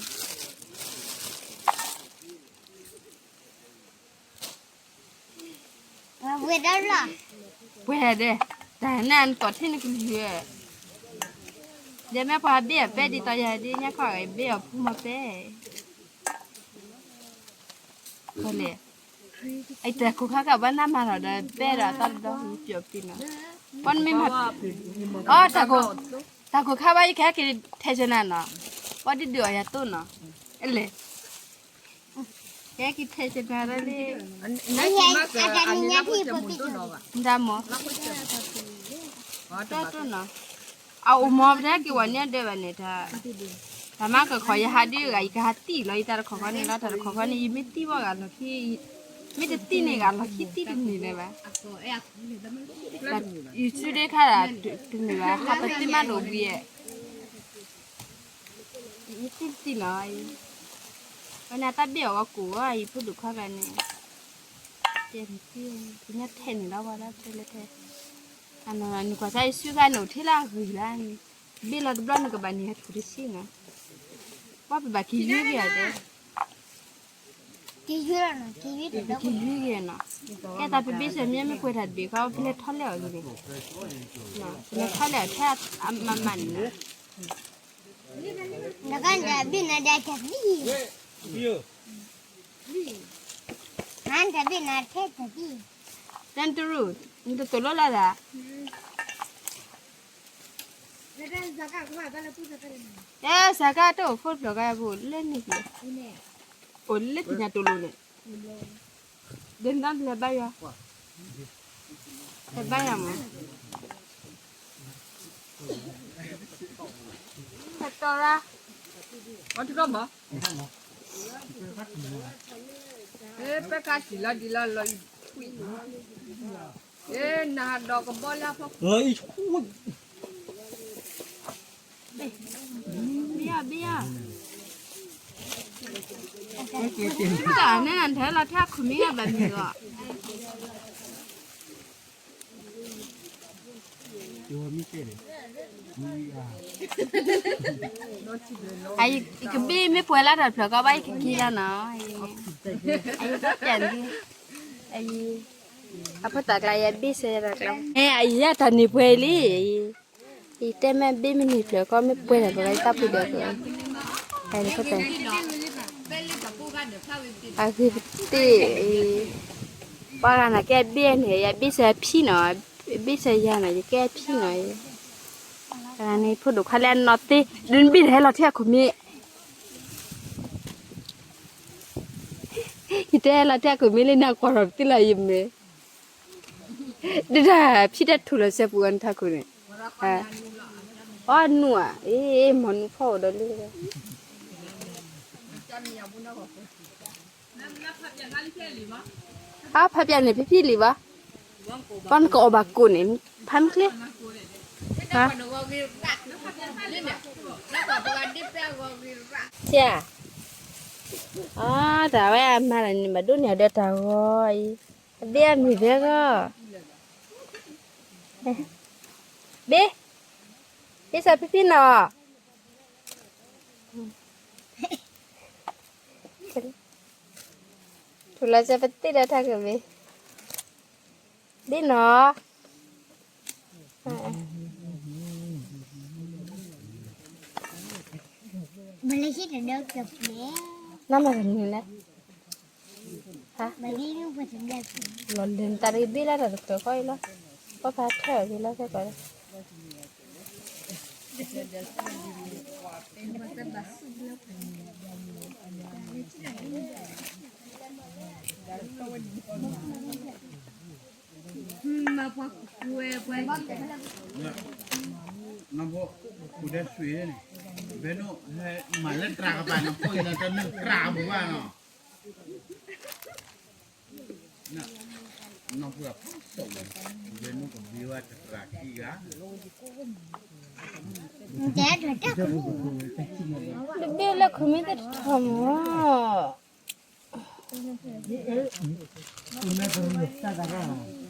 ပှဲၤဒၣ်, တၢ်နၢ်နသီၣ်ထဲနကလုၢ်ဧၢ, ယမ့ၢ်ပှၤဘ့ၣ်အီၤပဲဒ်သိးယၤဒ်ညါခီဂ့ၤ ဘ့ၣ်အီၤဖုမီၤပဲ, လဲၣ်, အတၢ်ခိၣ်ခါကဘၣ်နၢ်မၤထီၣ်ဒီးပဲဒီးအသီတဘျီပျီၣ်ပျံၤနီၤ, ပှၤနမ့ၢ်မၤ, အီ တၢ်ခိၣ်ခါဘၣ် ယကဟဲက့ၤထဲကနၤနီၤ, ပှၤဒုးဒုးအီၤယၤသိနီၤ, လဲၣ် ကဲက့ၤထဲကနၤလၢလံ, မ့ၢ်, တၢ်မ့ၢ်, တၢ်တနီၤ, အအိၣ်မီၤပတဲက့ၤဝဲန့ၣ်ဒၢးဘၣ်န့ၣ်, တၢ်မၤကခီယဟးဒုးဂၤ ယကဟးတံၢ်လီၤယတၢ်တခီခီန့ၣ်လီၤ, တၢ်တခီခီန့ၣ် ယမ့ၢ်တံၢ်ဘၣ်ဂၤလီၢ်ခံ, မ့ၢ်တတံၢ်န့ၣ်ဂၤလီၢ်ခံတံၢ်တန့ၢ်လၢၤဘၣ်, ယစုဒ့ခါဒၣ်တန့ၢ်ဘၣ် ဟးပသ့ၣ်မးတအိၣ်ဘှံးဧါ ယတံၢ်တံၢ်နီၤ, ဝဲန့ၣ်တၢ်ဘ့ၣ်အီၤဝဲကိၣ်ဝဲ ယဖိဒိၣ်ခွါဂၤန့ၣ်, တဲနတံၢ်, ပညါထဲန့ၣ်လီၤဝဲဒၣ်ထဲလဲၣ်ထဲ, နကွၢ်စၢ်ယစုဂၤန့ၣ်အိၣ်ထဲလၢအဂ့ၤလၢန့ၣ်, ဘ့ၣ်လီၤတဘျီန့ၣ်ကဘၣ်န့ၢ်ဟဲထူၣ်တဆံနီၤ, ပှၤပဘၣ်က့ၤယုၢ်က့ၤအီၤတဲ က့ၤယုၢ်က့ၤနီၤ, ကဲသးပဘ့ၣ်စၢၤမ့ၢ်မ့ၢ်ပှဲၤတၢ်တဘ့ၣ်ခီ ပလဲၤထီၣ်လဲၢ်အီၤလံန့ၣ်, ပလဲၤထီၣ်လဲၢ်အီၤထဲအမးမးန့ၣ်, နကဘ့ၣ်နၤဒီးတၢ်ဘံၣ်, နတဘ့ၣ်နၤထဲတဘ့ၣ်, တၢ်တရူး, နတသိၣ်လိလၢ်သး အဲ စးကါတအိၣ်ဖိတဖျၢၣ်ကါပူၤလၢန့ၣ်က့ၤ, အိၣ်လၢကညးတိၤလိၤန့ၣ်, ဒ်နတၢ်လဲၤဘါယွၤ, လဲၤဘါယွၤမး, ဟဲတီရါ, အီၤတရီမး, အဲ ပၢ်ကါစံၣ်လီၤဒ်လီၤလီၤအံၤ, အဲနၤဒီးကဘီလၢဖီခိၣ်, ဘ့ၣ်ယၤဘ့ၣ်ယၤ, တၢ်နၢ်နၤထဲလီၤထဲအခိၣ်မ့ၢ်ဂၤဘၣ်မ့ၢ်ဂီၤ ယကဘ့ၣ်မ့ၢ်ပှဲၤလၢတၢ်တဖျၢၣ်ကီဘၣ် ယကက့ၤလၢနီၤ, အယကပျၢ်န့ၣ်, အဖိသၣ်ကျါ ယဘ့ၣ်စၢၤယတၢ်ကျါ, အယတၢ်န့ၢ်ပှဲၤလံ, ယတဲမ့ၢ်ဘ့ၣ်မ့ၢ်န့ၢ်ဖျၢၣ်ကီ မ့ၢ်ပှဲၤတၢ်ဖျၢၣ်ကီ ယတၢ်ဖုၣ်ဒၢးဖျၢၣ်, အဂ့ၤပတ့ၢ်, ပှၤဂၤန့ၣ်ကဲဘ့ၣ်န့ၣ် ယဘ့ၣ်စၢၤဖံနီၤ, ဘ့ၣ်စၢၤယၤနီၤ ယကဲဖံနီၤ, န့ၣ်ဖိဒိၣ်ခွါလၢအနီၢ်သ့ ဒုးနဘ့ၣ်ဟဲလီၤထဲအခိၣ်မ့ၢ် ယတဲလီၤထဲအခိၣ်မ့ၢ်လၢနကွၢ်ထီၣ်ပသံလီၤယမ့ၢ်, ဒုးတၢ်ဖံတဲထူၣ်လီၤစဲပူၤအီၤနထးခိၣ်န့ၣ်, အီနူၢ်ဧါ, အ့ မၤနူၢ်ဖီအိၣ်ဒီးလၢ အါဖးပျၢ်န့ၣ် ဖံဖံလံၤဘၣ်, ပှၤနကအီၣ်ဘၣ်ကိၣ်န့ၣ် ဖးမ့ၢ်ချ့, ဆရာ, အတၢ်ဝဲအမၤတၢ်န့ၣ် ဘၣ်ဒိးန့ၢ်အီၤဒီးတၢ်ဂီၤအံၤ, အဘ့ၣ်အမံၤဖဲဂီၤ, ဘ့ၣ်, ဘ့ၣ်စၢၤဖံဖံနီၤ ထူၣ်လီၤစဲပသံဒီးထးကမ့ၢ်, ဘ့ၣ်နီၤ, နမၤတၢ်နုၤလဲၣ်, လီၤလၢနတၢ်တဘ့ၣ်လၢတၢ်တဖျၢၣ်ဃီအံၤလီၤ, ပှၤဖးထၢၣ်အီၤက့ၤလီၤဖဲကီးလီၤ နီၢ်ဖိ ပူၤဒဲဆွံန့ၣ် ဘဲနိၣ်ဟဲမၤလၢတြၢ်ကပၤနီၢ်ဖိအံၤနီၤ တနုၢ်တြၢ်ပူၤဘၣ်နီၤ နီၢ်ဖိအဖးစိးဝဲ ဘဲနိၣ်ကဘ့ဝဲတြၢ်ခံဂၤ တဘ့ၣ်လၢခုးမ့ၢ်တထီၣ်မး မ့ၢ်တရူးတၢ်တၢ်ရၢ်, မ့ၢ်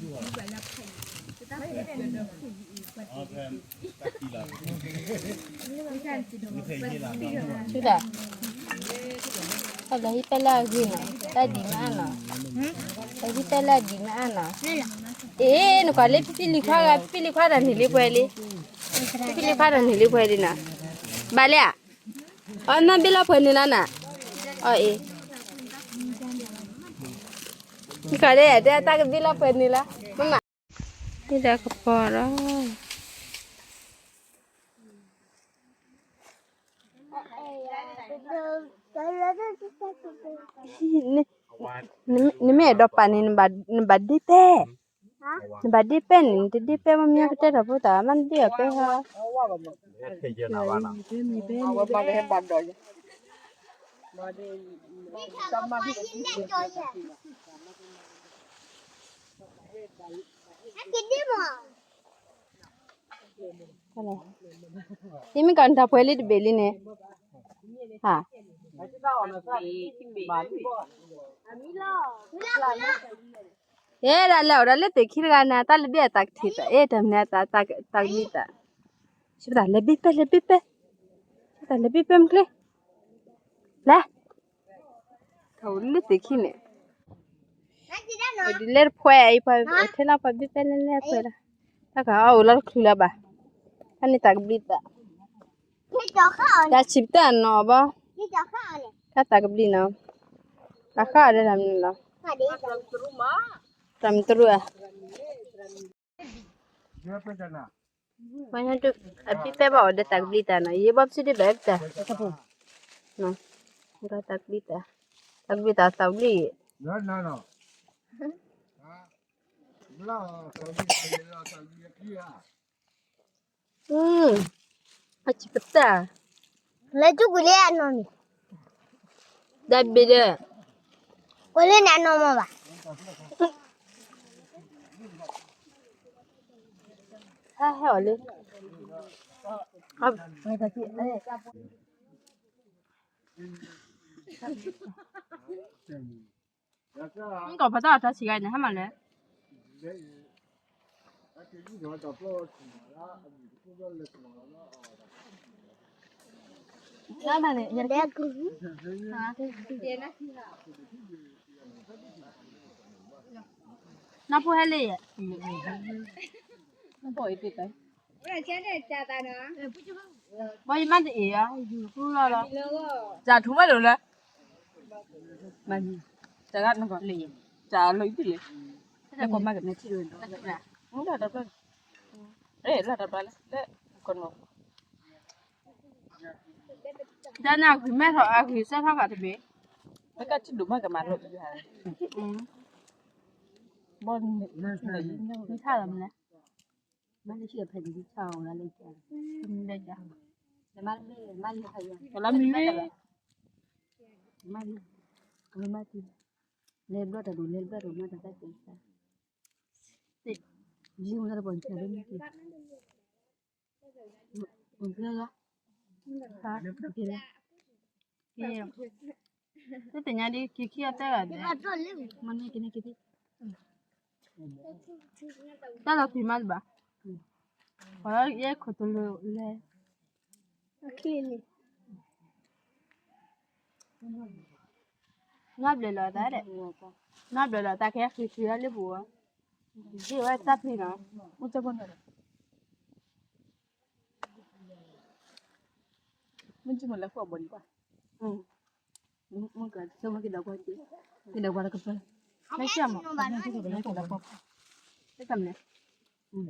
ဝဲဟဲလၢဖုၣ်အီၤ, သုတၢ်, တၢ်လၢဟံၣ်ပဲလၢအဂ့ၤနီၤ, တၢ်ဒံးမးအါနီၤ, တၢ်ဟံၣ်ပဲလၢအဒံးမးအါနီၤ, အ့ၣ် နကွၢ်လၢဖံဖံလံၤခွါဂၤ, ဖံဖံလံၤခွါတၢ်န့ၢ်လံပှဲၤလံ, ဖံဖံလံၤခွါတၢ်န့ၢ်လံပှဲၤလံနီၤ, ဘၣ်လဲၣ်ဧါ, အီ နဘ့ၣ်လီၤပှဲၤန့ၣ်လီၤနီၤ, အီ အ့ၣ် နကွၢ်လၢ တဲတၢ်ကဘ့ၣ်လီၤပှဲၤန့ၣ်လီၤ, မ့ၢ်မး, ဟံၣ်ဒီးကပီၤဒီး နမ့ၢ်အဲၣ်ဒိးပာ်န့ၣ် နဘၣ်ဒ့ပဲ, နဘၣ်ဒ့ပဲန့ၣ် နတဒ့ပဲမ့ၢ်မ့ၢ်ကတဲထီၣ်ဖိသၣ် မ့ၢ်နဒ့အီၤပဲဟီ, ယမ့ၢ်ကီးနတၢ်ပှဲၤလံတဘ့ၣ်လံန့ၣ်, ဟါ, ယဲဒၣ်လဲၤအိၣ်ဒီးလၢသ့ၣ်ခံတဂၤန့ၣ် တၢ်လၢဘ့ၣ်အတၢ်ကထံၣ်သး အ့ၣ် တၢ်မနုၤအတၢ်ကဘျံးသး, ဆံးပသး လဲၤဘ့ၣ်ပဲ လဲၤဘ့ၣ်ပဲ, ဆံးပသး လဲၤဘ့ၣ်ပဲမ့ၢ်ချ့, လဲၤ, ထီၣ်လၢသ့ၣ်ခံန့ၣ်, ဒ်လဲၣ်တဖှဲအံၤ ထဲလၢပှၤဘ့ၣ်ပဲလဲၤလဲၤဖှဲလၢ, တၢ်ကဟးအီၣ်အိၣ်လီၤတချုးလၢၤဘၣ်, တၢ်န့ၣ်တၢ်ကဘျံးသး, တၢ်ဆံးပသးနီၤဘီ, တၢ်သးကဘျံးနီၤ, တၢ်ဃၣ်အီၤဒီးတၢ်မနုၤလီၤ, တၢ်မတရူဧါ မ့ၢ်ညါဒုး အဘံၣ်ပဲဘၣ်အီၤဒီးတၢ်ကဘျံးသးနီၤ, ယဘီပစံးဒ်ဘၣ်တၢ်, တၢ်ကဘျံးသး, တၢ်ကဘျံးသးသးဘျံး, အဆံးပသး, လၢကၠူကွံာ်လၢအနီၢ်န့ၣ်, ဒါဘ့ၣ်ဒီး, ကွဲးလၢနအနီၢ်မ့ၢ်ဘၣ်, ဟဲဟဲအီၤလၢ, မ့ၢ်ကီးဖးတၢ်အတၢ်ဆံးဂၤန့ၣ် ဟဲမၤလဲၣ်, နမၤန့ၣ် ယတဲ, နဖိဟဲလၢယဲ, နဖိအံၤတတဲ, ဘၣ်ယမ့ၢ်တအံၤဧါ, ယူၤဃုလီၤလီၤ, တၢ်ထူးမးလိာ်လၢ, မၤ, တၢ်ဂၤနကီၢ်လံ, တၢ်လီၤယံၤတလံ, တၢ်ကီၢ်မၤကနဲထံၣ်, လၢတၢ်ပျၢ်, လၢတၢ်ပျၢ်လၢ, လၢကီၢ်နီၢ် တၢ်န့ၣ်အဂံၢ်မဲထီၣ် အဂံၢ်စဲထီၣ်ဃာ်တဘ့ၣ်, လၢကထံၣ်ဒိၣ်မးကမၤလိာ်, ဘီ, မ့ၢ်ထါလီၤမလဲၣ်, မ့ၢ်လၢဆံၣ်ဖဲန့ၣ်ဆါအီၤလၢက, မ့ၢ်လၢက, မ့ၢ်လၢဖးယံၤ, မ့ၢ်လၢ, မ့ၢ်လၢ, လဲၤဘျီၣ်တၢ်ဒိၣ် လဲၤဘျီၣ်တၢ်မၤတၢ်တၢ်ကဲ, ယံၤဝဲတၢ်တပှၢ်န့ၣ် လၢမ့ၢ်က့ၤ ကဲ, ကဲ, ကဲ, တသ့ၣ်ညါဒ် က့ၤခံအတဲဂၤဒဲး, မ့ၢ်န့ၣ်က့ၤန့ၣ်က့ၤ, တၢ်လီၤကွံာ်မးတဘၣ်, ပှၤလၢယဲခိၣ်တလိာ်လဲၣ်, နဘျဲၣ်လီၤသးဒီး, နဘျဲၣ်လီၤသး ကဟဲဃ့ၢ်ဃ့ၢ်အီၤလၢပူၤဧါ, ယ့ၢ်ဝဲတၢ်ဖံးနီၤ, မုၢ်ကၢ်ဖိနီၤဒီး မုၢ်ကၢ်မုၢ်လဲၤဃိအဘီၣ်ဒံးကွၢ်, မုၢ်ကၢ်ဆိကမိၣ်က့ၤဒီးကွၢ်က့ၤ, က့ၤဒီးကွၢ်တကပၤ, လၢကၢ်မး, လၢကၢ်လၢကွၢ်, လၢကၢ်မလဲၣ်,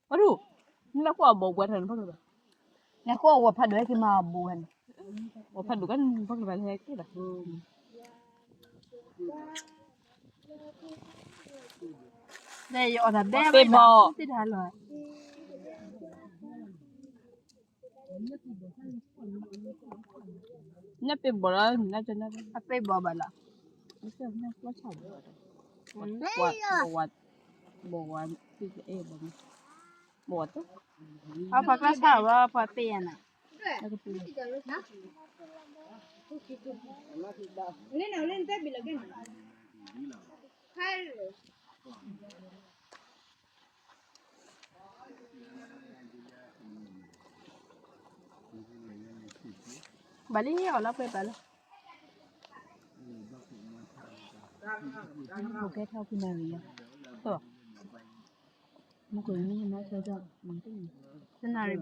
အဒူၣ်, နလဲၤဃိအဘီၣ်ပှၤထၢၣ်န့ၣ် ဖီၣ်ကလၢၤဘၣ်, လဲၤဃိအဝဲဖးဒိၣ်ဟဲက့ၤမၤအဘီၣ်ဝဲန့ၣ်, အဝဲဖးဒိၣ်ကန့ၣ် ဖီၣ်ကလၢၤဘၣ် လဲၤက့ၤလီၤ, လၢယအီၣ်တၢ်ဘဲဝဲဒၣ်, သ့ၣ်တၢ်လီၤ နပ့ၤဘီၣ်လီၤ, အပ့ၤဘီၣ်ဘၣ်လီၤ, ဘီၣ်ဝါ, ဘီၣ်ဝါ, ဘီၣ်ဝါ, ဘီၣ်ဝါ, ပှၤကျါဆါဝဲ ပှၤပ့ၤယၤနၤ, လၢနတဲဘံၣ်လီၤက့ၤနၤ, ဘၣ်လံအီၤလီၤပှဲၤဘၣ်လီၤ. ဘိးကဲထီၣ်ဖုနၣ်ရံၣ်ယါ, မ့ၢ်ကမ့ၢ်မၤဆၢထၢၣ်, တနၣ်ရံၣ်,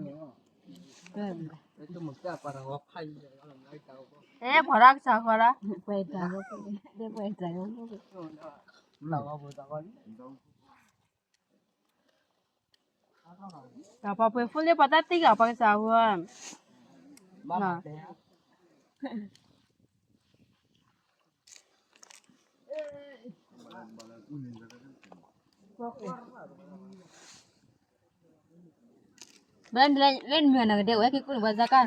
အဲ ပှၤရၣ်ကစၢ်ဃီရၣ်, ပှဲၤတၢ်, ပှဲၤတၢ်, တၢ်ပှၤပှဲၤဖိလၢပှၤတၢ်တံၢ်ဂၤပှၤကစၢ်ဃီ, ဘၣ်လၢနမုၢ်နကဒဲဝဲက့ၤကူၣ်န့ၣ် ပှၤစၢ်ကါ,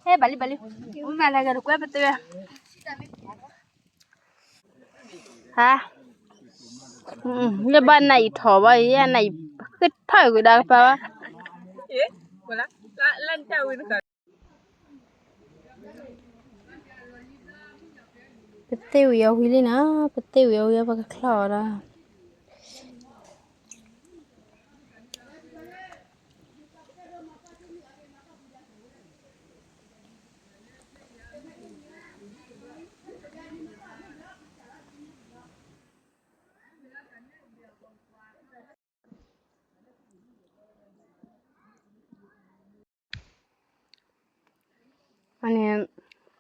ဟဲဘၣ်လံဘၣ်လံ, ဝံမၤလၢကတကွဲပတၢ်, ဟါ, လၢဘၣ်နအံၤထီၣ်ဘၣ်ယဲ နအံၤဃ့ထီၣ်ကွံာ်ဒၣ်ကပၤဘၣ်. ပသ့ဝံၤအီၤဝံၤလံနီၤ, ပသ့ဝံၤအီၤဝံၤ ပကချီၣ်အီၤဒီး အန့ၣ်,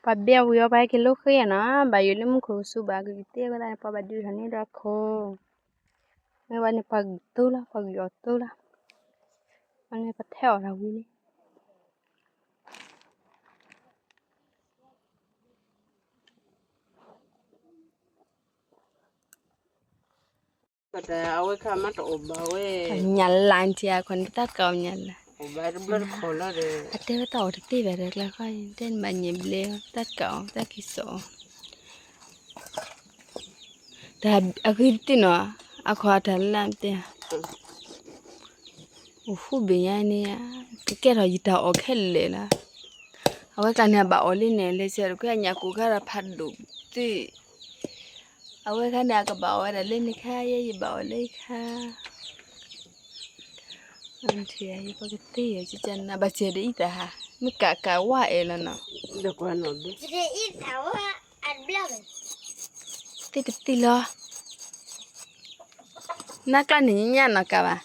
ပှၤဘဲဝံၤအီၤ ပှၤဟဲက့ၤလိဃ့နီၤ, ဘၣ်ယိၣ်လၢမူခိၣ်ကစူၤဘၣ်ကဂံၢ်သ့ဝဲဒၣ်န့ၣ် ပှၤဘၣ်ဒုးထီၣ်န့ၢ်ဒီးခိၣ်, မ့ၢ်ဝဲန့ၣ် ပှၤဂံၢ်တိၢ်လီၤ, ပှၤဂံၢ်အီၤတိၢ်လီၤ, အန့ၣ်ပထဲအီၤတၢ်ဝံၤန့ၣ် အဝဲခါမးတအိၣ်ဘၣ်ဝဲ, ညၣ်လါထံအခွဲးန့ၣ် တၢ်ကီညၣ်လါ, အတဲဝဲတၢ်အိၣ်တသ့ဘၣ်ဒီးကျါဃီ, တဲနဘၣ်ညံဘျ့, တၢ်ကီ, တၢ်ကံၢ်စီၣ်, တၢ်အဂ့ၢ်တသ့နီၤ, အခီအတၢ်လၢတဲ အိၣ်ဃူဘ့ၣ်ညါန့ၣ်, ကကဲထီၣ်ယတၢ်အီၣ်ခဲလၢာ်လီၤ. အဝဲကျါန့ၣ် အဘၣ်အီၣ်လံန့ၣ် လဲၤဆဲးတခွဲအညၣ်ကိၢ်ခါဒီးဖးဒိၣ်သ့ၣ်, အဝဲခါန့ၣ် အကဘၣ်အီၣ်ဝဲဒၣ်လၢန့ၣ်ခါ, ယဲယဘၣ်အီၣ်လၢခါ, ယပကသ့ယကနၣ်ဘၣ်စဲးဒီးအံၤတဟါ, မ့ၢ်ကးကးဝဲအဲၣ်လီၤနီၤ, သ့ၣ်ပသံလီၤ. နကျါန့ၣ်ညါနီၢ်ကါဘၣ်,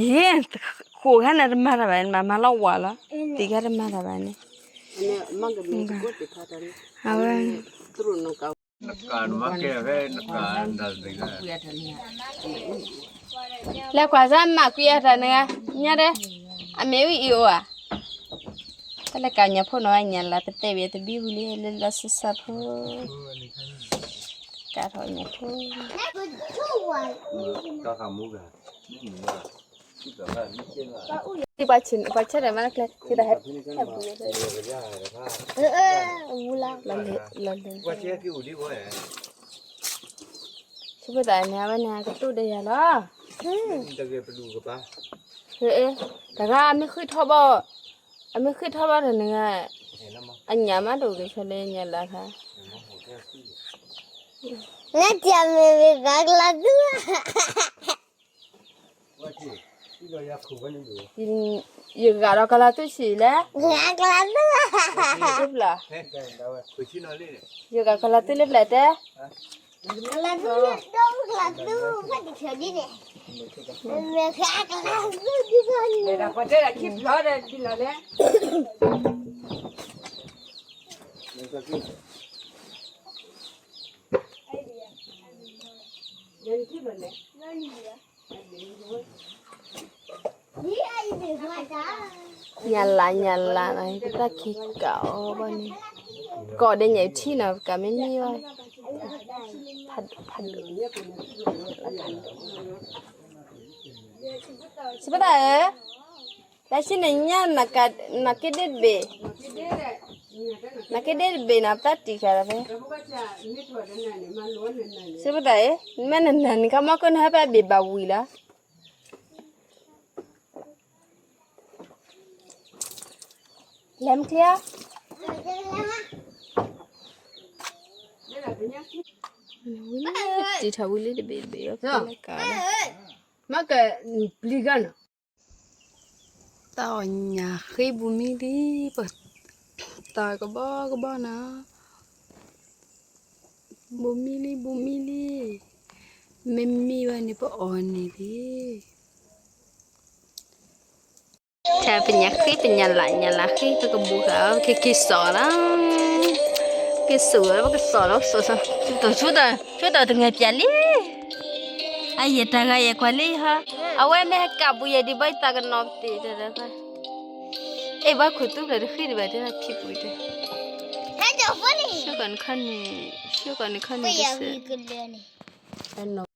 ယ့, ဃိးခါန့ၣ်တမၤတၢ်ဘၣ်န့ၣ် မၤမၤလီၤဝၤလီၤ, သံခါတမၤတၢ်ဘၣ်န့ၣ်, အဝဲ လဲၤကွၢ်စၢ်မၤကွံာ်အတၢ်န့ၣ်, ညါဒဲ, အမ့ၢ်ဝံအံၤအိၣ်ဧါ, တၢ်လၢကးညၣ်ဖိနီၤ, ညၣ်လါပသဲဝံၤအတဘံဘူလံ, လၢလီၤစၢ်စၢ်ဖိ, ကးထီၣ်ညၣ်ဖိ ပှၤဆဲးဒီးမၤလၢကျဲ, လီၤလဲၤ, လီၤလဲၤ, ဆၢဖိသၣ်န့ၣ် အဝဲန့ၣ် ကတိၢ်ဒီးယၤလီၤ, တဂၤမ့ၢ်ဃုထီၣ်ဘၣ်, အမ့ၢ်ဃုထီၣ်ဘၣ်ဒီးန့ၣ်, အညၣ်မးတအိၣ်က့ၤဆိလၢညၣ်လါခါ, လၢတၢ်မ့ၢ်ဂၤကလၤသူ ယဂၤဒီးကလၤသူဆံးလဲၣ်, ယဂၤကလၤသူ, ယဂၤကလၤသူလၢပျဲၢ်တဲ, ကလၤသူလၢဒိၣ်ကလၤသူ, ညၣ်လါညၣ်လါနီၤ, တၢ်ခံကးအီၤဘၣ်န့ၣ်, ကီးဒီးညၣ်ထံနီၤ, ကးမ့ၢ်န့ၢ်ဘၣ်, ဖးဒိၣ်, ဖးဒိၣ်, ဆံးပသၣ်ဧၢ, တၢ်ဆံးန့ၣ်ညါ, နက့ဒ့တဘ့ၣ်, နက့ဒ့တဘ့ၣ်နီၤ, ပတၢ်တံၢ်ဃာ်ဒီးဖဲ, ဆံးပသၣ်ဧၢ, မ့ၢ်နနၤန့ၣ် ကမီၢ်ကၢၢ်နဟဲဖဲအဘ့ၣ်ဘၣ်ဝံၤလီၤ. လဲၤမချ့ဧါ. ဝံၤလံ, တံထီၣ်ဝံၤလံတဘ့ၣ်တဘ့ၣ်, မ့ၢ်ကဲပျံၤဂၤနီၤ, တၢ်အီၣ်ညၣ်ဃ့ဘူးမံလံ, ပတၢ်ကဘီကဘီနီၤ, ဘူးမံလံ ဘူးမံလံ, မ့မံဝဲန့ၣ် ပအီၣ်န့ၣ်လံ. ထဲပညၣ်ဃ့ ပညၣ်လၢ် ညၣ်လၢ်ဃ့ ပကဘူးဃာ် ပကက့ၤစိာ်လီၤ, က့ၤစိာ်လီၤ ပကစိာ်လီၤ စိာ်စိာ်, ဆူတၢ် ဆူတၢ်တငဲၤပၠးလံ, အယဲၢ်တၢ်ဂၤယဲၢ်ကွၢ်လံဟီ, အဝဲမ့ၢ်ဟဲကးဘူးယဲၢ်ဒံးဘၣ် ယသးကနီၤပသ့ၣ်တၢ်, အ့ၣ်ဘၣ်ခိၣ်သူဖျၢၣ်တဃ့ဒံးဘၣ်တဲဖံပူၤတဲ, ဆၢကီၢ်နခီန့ၣ်, ဆၢကီၢ်နခီန့ၣ်